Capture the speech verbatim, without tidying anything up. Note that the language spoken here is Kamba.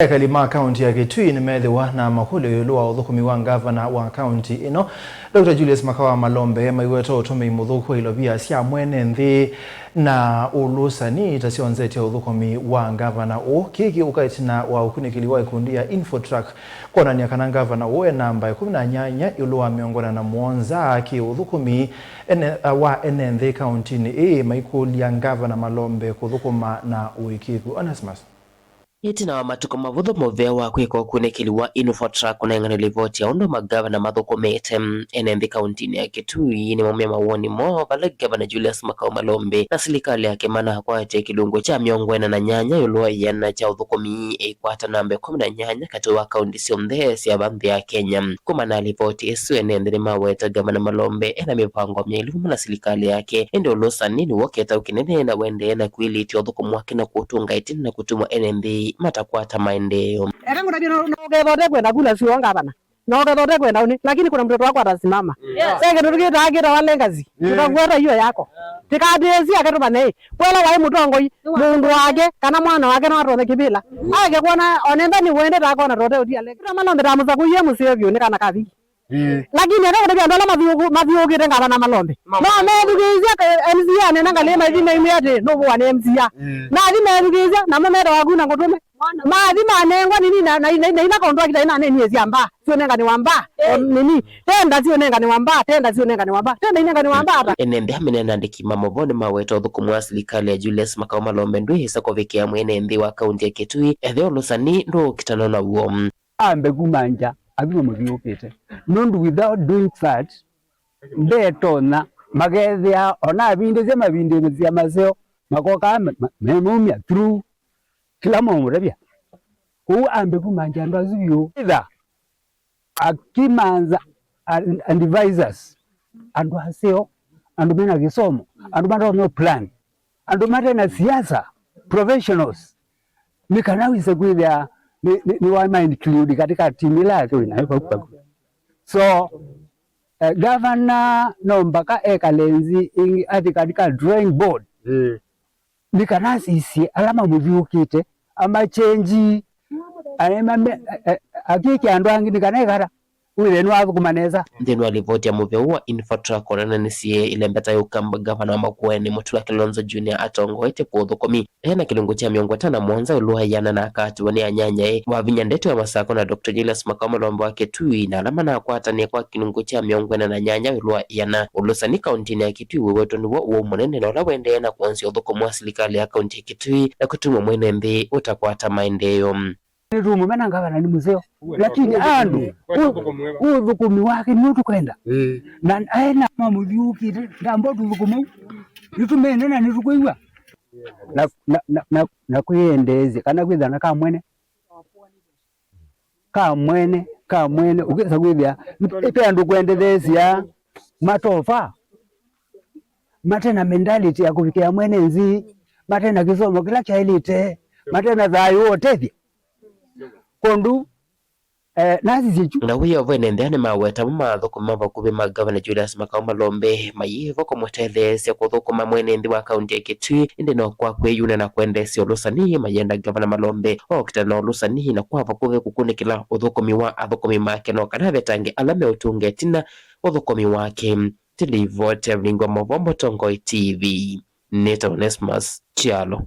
Ekali ma kaunti ya Kitui nĩmethĩwa na makũlyo ĩũlũ wa ũthũkũmi wa ngavana wa kaunti ĩno, Doctor Julius Makawa Malombe, maiweta ũtũmĩi mũthũku wa ilovia sya mwene nthĩ na ũlũsani ta syonzetye ũthũkũmi wa ngavana ũũ. Kĩĩ kĩũka ĩtina wa ũkunĩkĩli wa ikundi ya Infotrack kwonany'a kana ngavana ũũ e namba ĩkũmi na nyanya ĩũlũ wa mĩongo ĩna na mũonza kĩ ũthũkũmi ene, wa ene nthĩ kauntinĩ ĩĩ, maikũlya ngavana Malombe kũthũkũma na ũĩkĩĩku. Onesmus. Ĩtina wa matukũ mavũthũ mũvea wa kwĩka ũkunĩkĩli wa Infotrack kũnengane livoti ya ũndũ magavana mathũkũmĩte, ene nthĩ kauntinĩ ya Kitui nĩmaumya mawoni moo vala ngavana Julius Makau Malombe na silikalĩ yake manakwatya kĩlungu kya mĩongo ĩna na nyanya ĩũlũ wa ĩana kya ũthũkũmi, ĩikwata namba ĩkũmi na nyanya katĩ wa kaunti syonthe sya va nthĩ ya Kenya. Kumana na livoti ĩsu, ene nthĩ nĩmaweta ngavana Malombe ena mĩvango myaĩlu vamwe na silikalĩ yake, ĩndĩ ũlũsani nĩw'o kĩtaũ kĩnene na ũendee na kwĩlĩtya ũthũkũmi wake na kũũtũnga ĩtina na kũtuma ene nthĩ matakwata maendeeo. Eka ngũtavye no, no ũkethwa ũtekwenda kula sio ngavana. No ũkethwa ũtekwenda ũnĩ, lakini kuna mtoto wako atasimama. Yes. Sasa kĩndũ kĩtaa kĩtawa legacy. Mm. Tutafuata hiyo yako. Tikatĩĩsya aketũmane. Kwela waĩ mũtongoi, mũndũ wake, kana mwana wake no atone kĩvĩla. Ake kuona, onenda nĩ wende takona tote ũtia legacy. Tũta Malombe ta mũsakũie mũseo vyũ nĩ kana kaviki. Ĩĩ. Lakini eka kũtavya andũ ala mathiũkũ-, mathiũkĩte ngavana Malombe. Mama. No methukĩĩsya ka-, M C A anena ngalĩ maithi maimwĩa atĩ, "Nũvũa nĩ M C A." Ĩĩ. Mathi methukĩĩsya, namo metawa kuna ngũtũme. Mathi manengwa nini na, na, na, na ila contract ina nini cia mbaa. Sionenganiwa mbaa. Ĩĩ. O nini. Tenda sionenganiwa mbaa, tenda sionenganiwa mbaa. Tenda inenganiwa mbaa ata. Ene nthĩ amene na andĩki ma mavoo nĩmaweta ũthũkũmi wa silikalĩ ya Julius Makau Malombe ndwĩĩsa kũvikĩa mwene nthĩ wa kaunti ya Kitui, ethĩwa ũlũsani ndũũkitana naw'o. Ambe kuma nja, athi mamũthiũkĩte. Nũndũ without doing that, ndetonya, makethĩa, ona avindĩsya mavindĩsya maseo, makokaa me, me, memaumya through kĩla maũmũtavya. Kwoou ambe kuma nja andũ asu vyũ. Either akimanza and, and advisors, andũ aseo, andũ mena kĩsomo, andũ matonya plan. Andũ mate na siasa, professionals, nĩ kana wĩse kwĩthĩa nĩ, nĩ, nĩ wama include katika timu ĩla yake wĩ nayo vau vaku. So, eh, gavana no mpaka ekale nthĩ ĩngĩ athi katika drawing board. Mm. Nĩ kana asisye ala mamũthiũkĩte, amachenji, aema me, eh, eh, akĩke andũ angĩ nĩ kana ekata. Wĩthĩe nĩwathũkũma nesa. Nthĩnĩ wa livoti ya mũvĩa ũũ wa Infotrack ũneenanisye ĩlembeta ya ũkamba, ngavana wa Makueni Mutula Kilonzo Junior atongoetye kwa ũthũkũmi ena kĩlungu kya mĩongo ĩtano na mũonza ĩũlũ wa ĩana na akatiwa nĩ anyanyae wa vinya ndeto ya Masako na Doctor Julius Makau Malombe wa Kitui na ala manakwatanĩe kwa kĩlungu kya mĩongo ĩna na nyanya ĩũlũ wa ĩana. Ũlũsani kauntinĩ ya Kitui wĩwetwe nĩw'o ũwau mũnene na ũla ũendee na kwonzya ũthũkũmi wa silikalĩ ya kaunti ya Kitui na kũtuma mwene nthĩ ũtakwata maendeeo. Nĩtũũmũmena ngavana nĩ mũseo, lakini andũ, ũ-, ũthũkũmi wake nĩw'o tũkwenda. Ĩĩ. Na aena mamũthiũkĩte, ndamba tũthũkũma u. Nĩtũmene na nĩtũkwĩw'a. Na, na, na, na, na kwĩendeesya, kana kwĩthana ka mwene. Ka mwene, ka mwene, ũkĩsa kwĩthĩa, ĩte andũ kwendetheesya matofa. Mate na mentality ya kũvikĩa mwene nthĩ, mate na kĩsomo kĩla kyaĩlĩte, mate na thayũ wa ũtethya. Kũndũ, eh, nasisye kyu. Na wĩovene nthĩa nĩmaweta mo maathũkũmi ma vakuvĩ ma Ngavana Julius Makau Malombe mayĩvo kũmũtetheesya kũthũkũma mwene nthĩ wa kaunti ya Kitui, ĩndĩ no kwa kwĩyuna na kwendeesya ũlũsani mayenda Ngavana Malombe okite na ũlũsani na kwa vakuvĩ kũkunĩkĩla ũthũkũmi wa athũkũmi make no kana avetange ala meũtũnga ĩtina ũthũkũmi wake. Tilivoti ya Vingo Mavombo Tongoi T V. Nĩtawa Onesmus Kyalo.